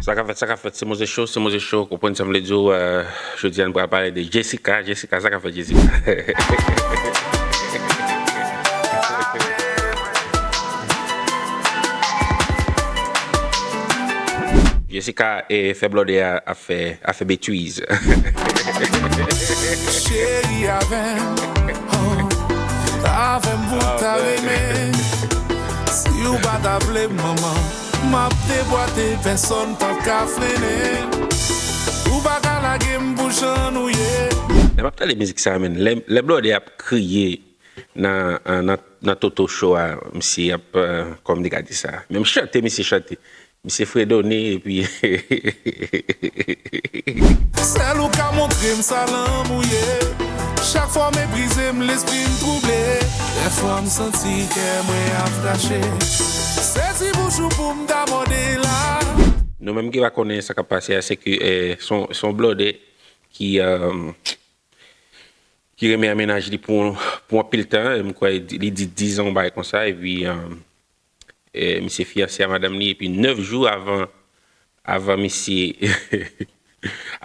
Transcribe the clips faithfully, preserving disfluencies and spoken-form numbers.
Sa k ap fèt, sa k ap fèt, se Mose Show, se Mose Show, konprann sa m vle di w, euh, jodi a nou pral pale de Jessica, Jessica, sa k ap fèt, Jessica? Jessica, e, fè blòdè a ap fè, ap fè betwiz. Cheri, avè m, oh, avè m pou ta renmen. Si w pa ta vle m, manman, m ap debwate, pèsòn p ap ka frennen. Ou pa ka lage m pou jan nou ye. Lè m ap tande mizik sa, menn, lè, lè blòdè ap kriye nan, nan, nan Toto Show a, misye ap, euh, kòm te ka di sa. Menm chante, misye chante. Misye fredone, epi sèl ou ka montre m sa lanmou ye. Chak fwa w meprize m, lespri m twouble. Dèfwa m santi kè mwen ap krache. Sezi bouch ou pou m ta mòde la. Nou menm ki pa konnen sa k ap pase a, se ke, eh, se yon, se yon blòdè ki, eh, ki renmen a mennaj li pou, pou anpil tan. M kwè li di diz an, yon bagay konsa, epi, eh, eh, misye fiyanse a madanm li, epi nèf jou avan, avan misye,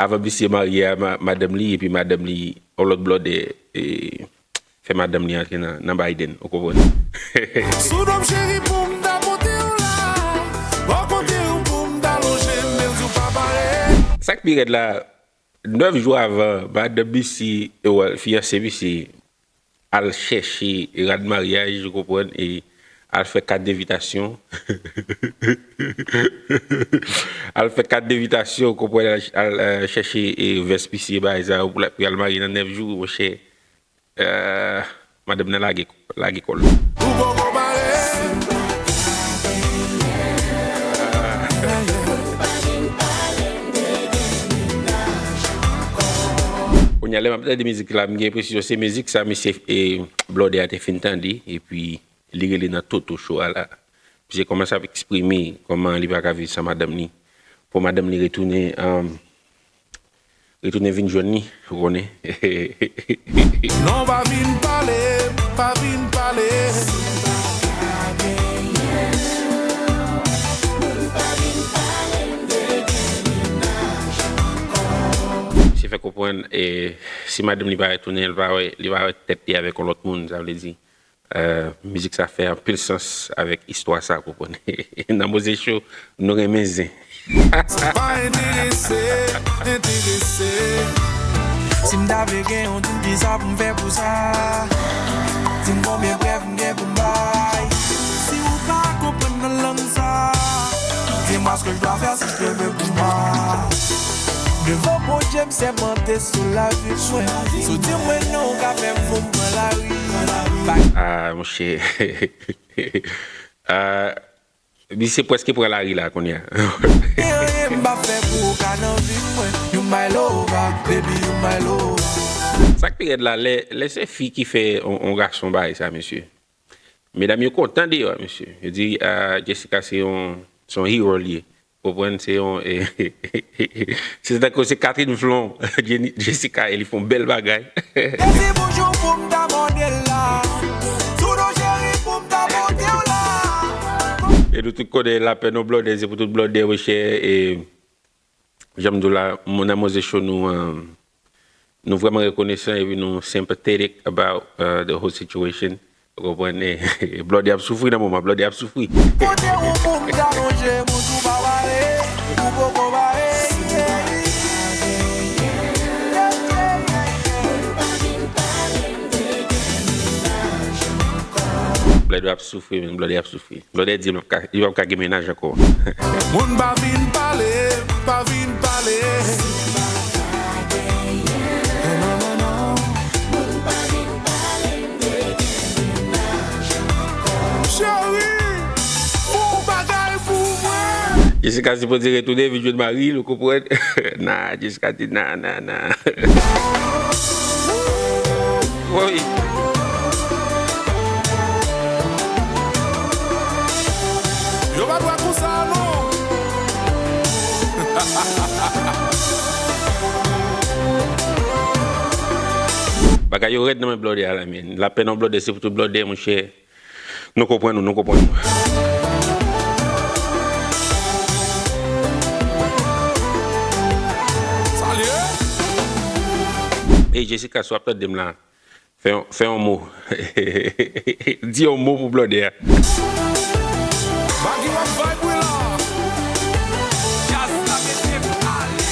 avan misye marye a ma-, madanm li, epi madanm li, yon lòt blòdè, eh, fè madanm li antre nan, nan Biden, ou konprann? Sou do m cheri pou m ta pote w la, bò kote w pou m ta lonje m, men di w pa pare. Sa k pi rèd la, nèf jou avan, madanm misye, eh, fiyanse misye, al chèche rad maryaj, ou konprann, e al fè kat envitasyon. Al fè kat envitasyon, ou konprann, al, al, eh, chèche, eh, vès misye, bagay sa yo, pou l, pou y al marye nan nèf jou, monchè. Eh, madanm nan lage, lage kò l. Ou poko pare. Kounye a, lè m ap tande mizik la, m gen enpresyon se mizik sa misye, e, blòdè a te fin tande, epi li rele nan Toto Show a la. Misye kòmanse ap eksprime kòman li pa ka viv san madanm li. Pou madanm li retounen, um, retounen vin jwenn li, ou konnen. Non, pa vin pale, pa vin pale. Se fè konprann, e, si madanm li pa retounen, li pa wè, li pa wè tèt li avèk yon lòt moun, sa vle di, eh, mizik sa fè anpil sans avèk istwa sa, konprann. Nan Mose Show, nou renmen zen. Pa enterese, enterese. Si m ta vle gen yon doub, kisa pou m fè pou sa? Di m konbyen prèv m gen pou m bay. Si ou pa konprann nan lang sa, dis-moi ce que je dois faire si je te veux pour moi. Devan Bondye, m sèmante sou lavi mwen. Si w di mwen non, ou ka fè m fou, m pran lari. Ah, monchè. Ah, misye prèske pran lari la kounye a. Gen anyen m pa fè pou ou ka nan vi mwen. You my lover, baby, you my lover. Sa k pi rèd la, lè, lè se fi ki fè on, on gason bagay sa, mesye. Medam yo kontan deyò a, mesye. Yo di, ah, Jessica se yon, se yon hero li ye. Konprann, se yon, eh, se tankou se Catherine Flon, Jenny, Jessica, e li fè yon bèl bagay. Dezi bouch ou pou m ta mòde l la. Sou do cheri pou m ta pote w la. E nou tout konnen lapèn yon blòdè, se pou tout blòdè, monchè, e jan m di w la, moun nan Mose Show nou, eh, nou vrèman rekonesan epi nou sympathetic about, uh, the whole situation. Ou konprann, eh, blòdè ap soufri nan moman, blòdè ap soufri. Kote ou pou m ta lonje, moun sou pa pare, ou poko pare. Blòdè ap soufri, men blòdè ap soufri. Blòdè di li p ap ka, li p ap ka gen mennaj ankò. Moun pa vin pale, pa vin pale. Non, non, non. Cheri, fè yon bagay pou mwen. Jessica sipoze retounen vin jwenn mari l, ou konprann? Nah, Jessica di nah, nah, nah. Woy. Yo pa dwe konsa non. Bagay yo rèd nan men blòdè a la, men. Lapèn yon blòdè, se pou tout blòdè, monchè. Nou konprann ou, nou konprann ou. Hey Jessica, si w ap tande m la, fè yon, fè yon mo. Di yon mo pou blòdè a. Baggy w ap vibe wi la. Jazz la mete m ale.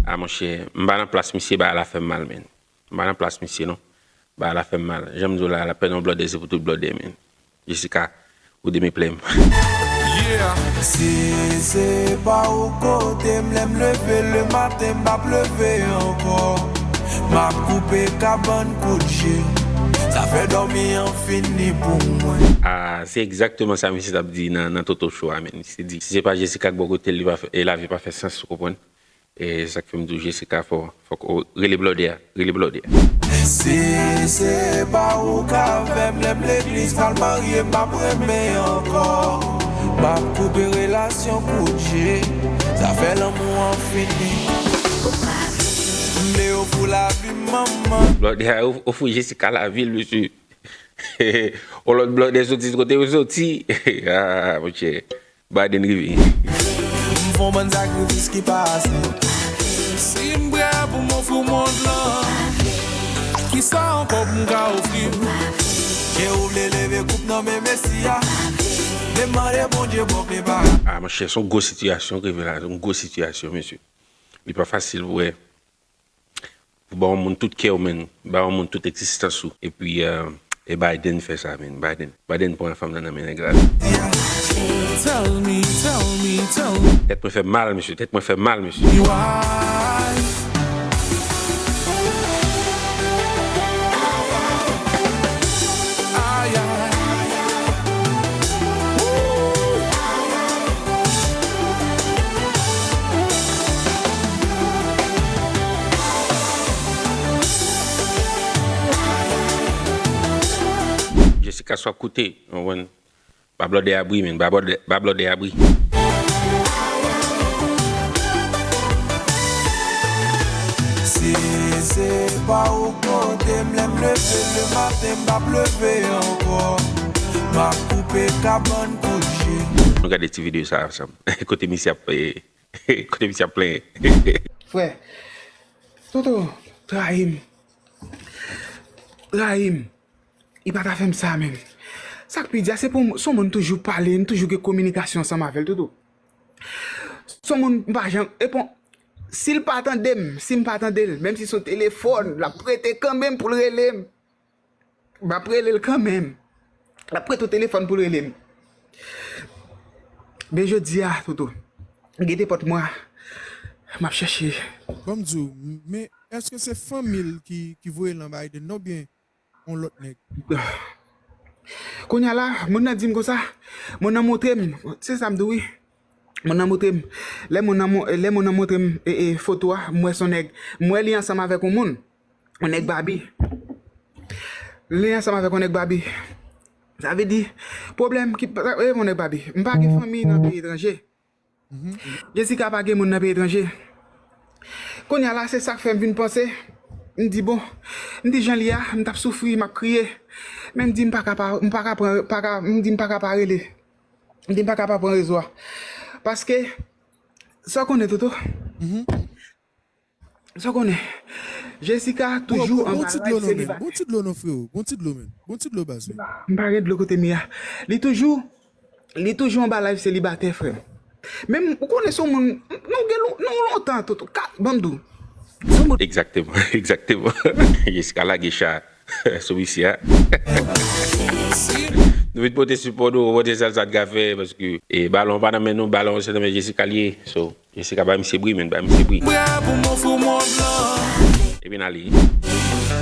Ah monchè, m pa nan plas misye, bagay la fè m mal, men. M pa nan plas misye non. Bagay la fè m mal. Jan m di w la, lapèn yon blòdè se pou tout blòdè, men. Jessica, ou de mes plaies. Yeah. Si se pa ou kote m, lè m leve le maten, m p ap leve ankò. M ap koupe kabann kout je. Zafè dòmi an fini pou mwen. Ah, se egzakteman sa misye t ap di nan, nan Toto Show a, men. Misye di, si se pa Jessica k bò kote l, li pa fè, e lavi pa fè sans, ou konprann? E sa k fè m di w Jessica fò, fòk ou rele blòdè a, rele blòdè a. Si se pa ou k avè m, lè m legliz pral marye, m p ap renmen ankò. M ap koupe relasyon kout je, zafè lanmou an fini. M deyò pou lavi m, manman. Blòdè a of-, ofri Jessica lavi l, mesye. On lòt blòdè soti kote yo soti. Ah, monchè. Biden rive. M fè yon bann sakrifis ki pa ase. Si m prè pou m ofri w mond lan, kisa ankò pou m ka ofri w? Ke ou vle leve koup nan men Mesi a. Demande Bondye ba w kle pa. Ah, monchè, se yon gwo sitiyasyon k rive la. Se yon gwo sitiyasyon, mesye. Li pa fasil pou wè. Ou ba yon moun tout kè w, men. Ba yon moun tout egzistans ou. Epi, euh, e Biden fè sa, men. Biden. Biden pran fanm nan nan men nèg la. Tell me, tell me, tell me. Tèt mwen fè mal, mesye. Tèt mwen fè mal, mesye. Why? Ay, ay. Jessica, si w ap koute, w konprann? Ba blòdè a bri, men. Ba blòdè, ba blòdè a bri. Si se pa ou kote m, lè m leve le maten, m p ap leve ankò. M ap koupe kabann kout je. Nou gade ti videyo sa a ansanm. Kote misye ap, eh, kote misye ap plenyen. Frè, Toto trayi m. Trayi m. Li pa ta fè m sa, menm. Sa k pi di a, se pou m, se yon moun toujou pale, m toujou gen kominikasyon ansanm avè l, Toto. Se yon moun, m pa janm, e bon, si l pa tande m, si m pa tande l, menm si se yon telefòn, l ap prete kanmenm pou l rele m. M ap rele l kanmenm. L ap prete yon telefòn pou l rele m. Men jodi a, Toto, gete pòt mwen, m ap chèche. Ban m di w, men èske se fanmi l ki, ki voye l nan Biden nan oubyen yon lòt nèg? Kounye a la, moun nan di m konsa, moun nan montre m, se sa m di w wi. Moun nan montre m, lè moun nan mon-, lè moun nan montre m, e, e, foto a, m wè se yon nèg, m wè li ansanm avèk yon moun, yon nèg babi. Li ansanm avèk yon nèg babi. Sa vle di, pwoblèm ki, e, yon nèg babi. M pa gen fanmi nan peyi etranje. Jessica pa gen moun nan peyi etranje. Kounye a la, se sa k fè m vin panse. M di, bon, m di jan l ye a, m t ap soufri, m ap kriye. Men m di, m pa ka pa, m pa ka pran, pa ka, m di, m pa ka pa rele. M di, m pa ka pa pran rezo a. Paske, sa w konnen, Toto? Sa w konnen, Jessica toujou anba live selibatè. Gon ti dlo non, freo. Gon ti dlo, men. Gon ti dlo, baz, wi. M pa gen dlo kote m ye a. Li toujou, li toujou anba live selibatè, frè m. Men ou konnen se yon moun, nou gen lon-, nou lontan, Toto. Ka, ban m di w. Se yon moun. Egzakteman, egzakteman. Jessica lage cha sou misye a. Nou vin pote sipò nou, pote sa l sa t ka fè, paske, e, balon pa nan men nou, balon se nan men Jessica l ye. So, Jessica, bay misye bri, men, bay misye bri. Prè pou m ofri w mond lan. Epi n ale.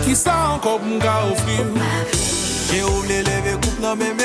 Kisa ankò pou m ka ofri w? Ke ou vle leve koup nan men